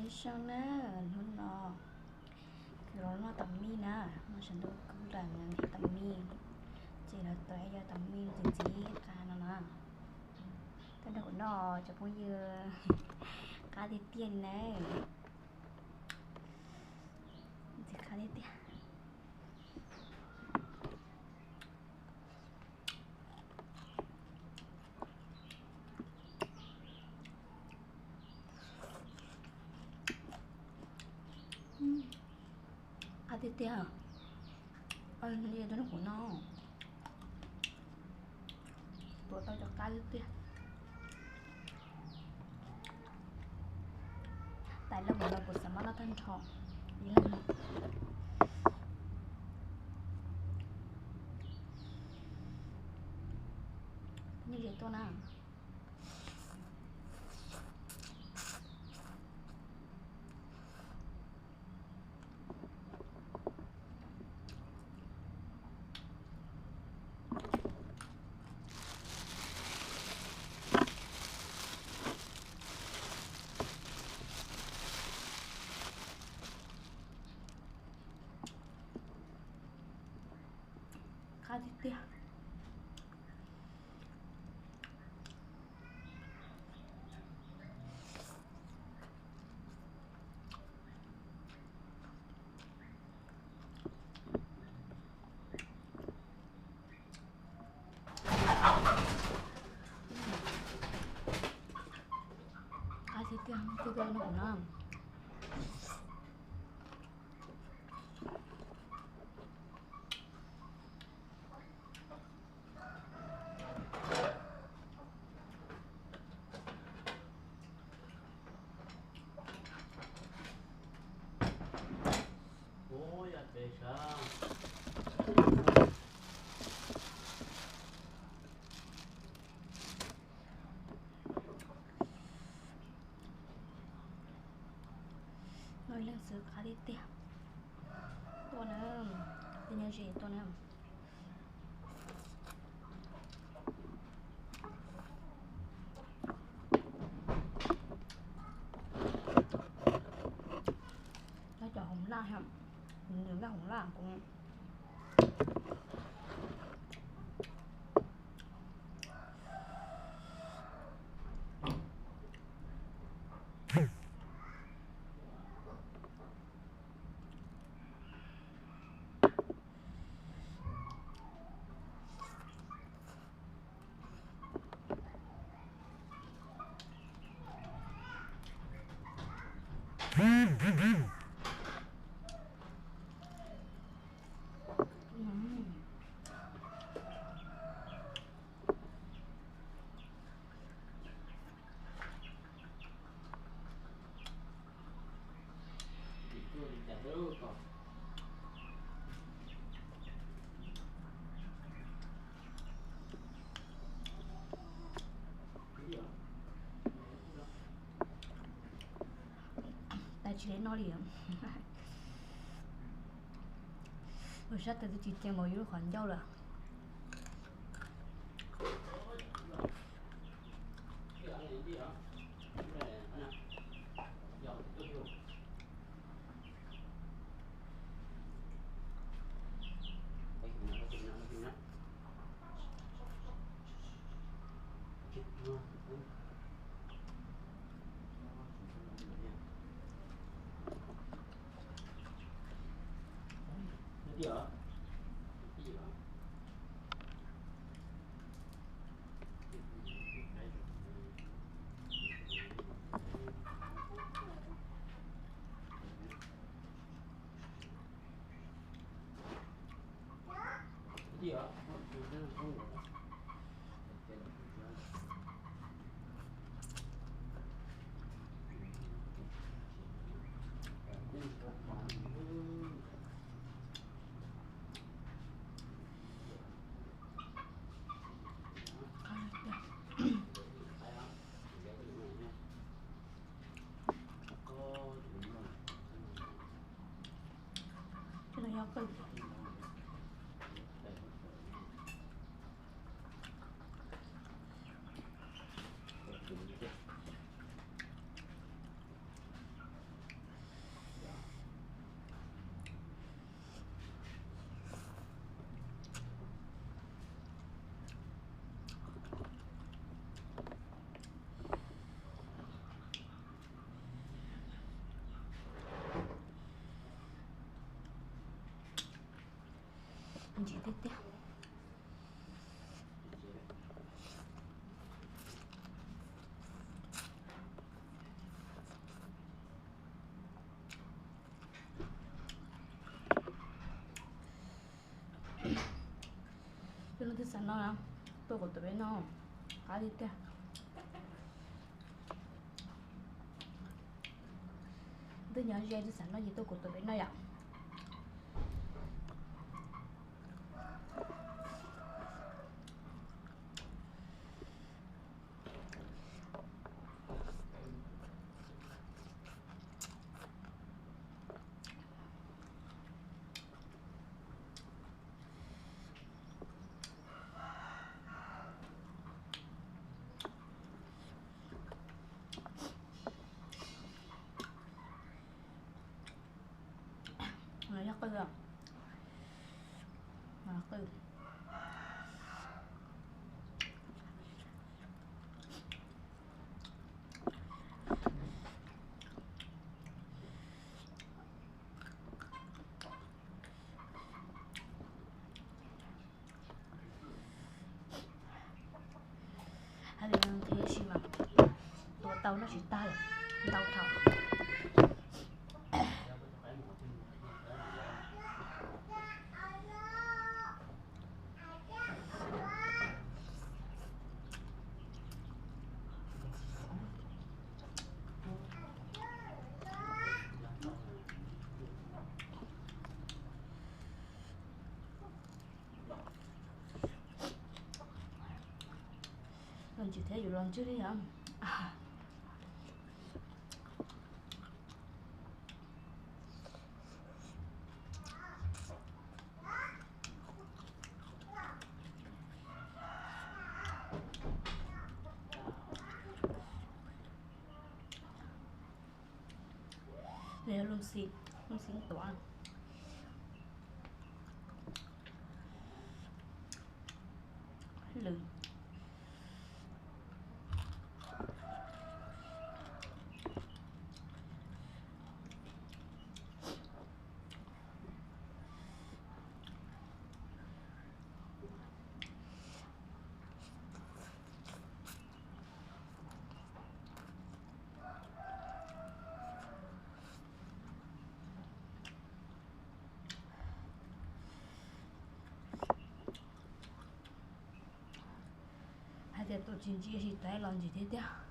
Zoo na, hnub no kuv los noj tos mij na, noj sab ntuj kub los noj tos mij, ces los tuav yog tos mij ntxiv ntxiv qa no na. Tuaj nrog kuv noj cov phooj ywg, qab tiag tiag na. Ntxiv qab tiag tiag. Qab tiag tiag. Tuaj nrog kuv noj, tuav tau cov qab tiag tiag. Tais lawm no kuv xav maj loj tag nrho ib leeg. Nyob ze tuaj na. Qab tiag tiag. Qab tiag tiag, kuj tuaj noj na. Noj ib leeg xwb qab tiag tiag. Tuaj na, tej nyob ze tuaj na. Nyob cov hoov laj, nws nyob hoov laj kuv. Tais tsis le noj li. Ua sab tes twb tsis ceev npaum yus lub qhov ncauj lawm. ntsim tiag tiag. Coj nej tuaj xav noj, tuaj kuv tus peb noj, qab tiag tiag. Twb nyob ze twb xav noj ces tuaj kuv tus peb noj yom. Yog qw, qw. Hais tias tab sis mas tua tau noj tsis tag lawm, ntau dhau. Los ntsim thiab yus los ntswg li yom. Li lub xim, lub xim tuav lwm. Hais tias tus tsis ntsim sis tais los ntsim thiab tiag.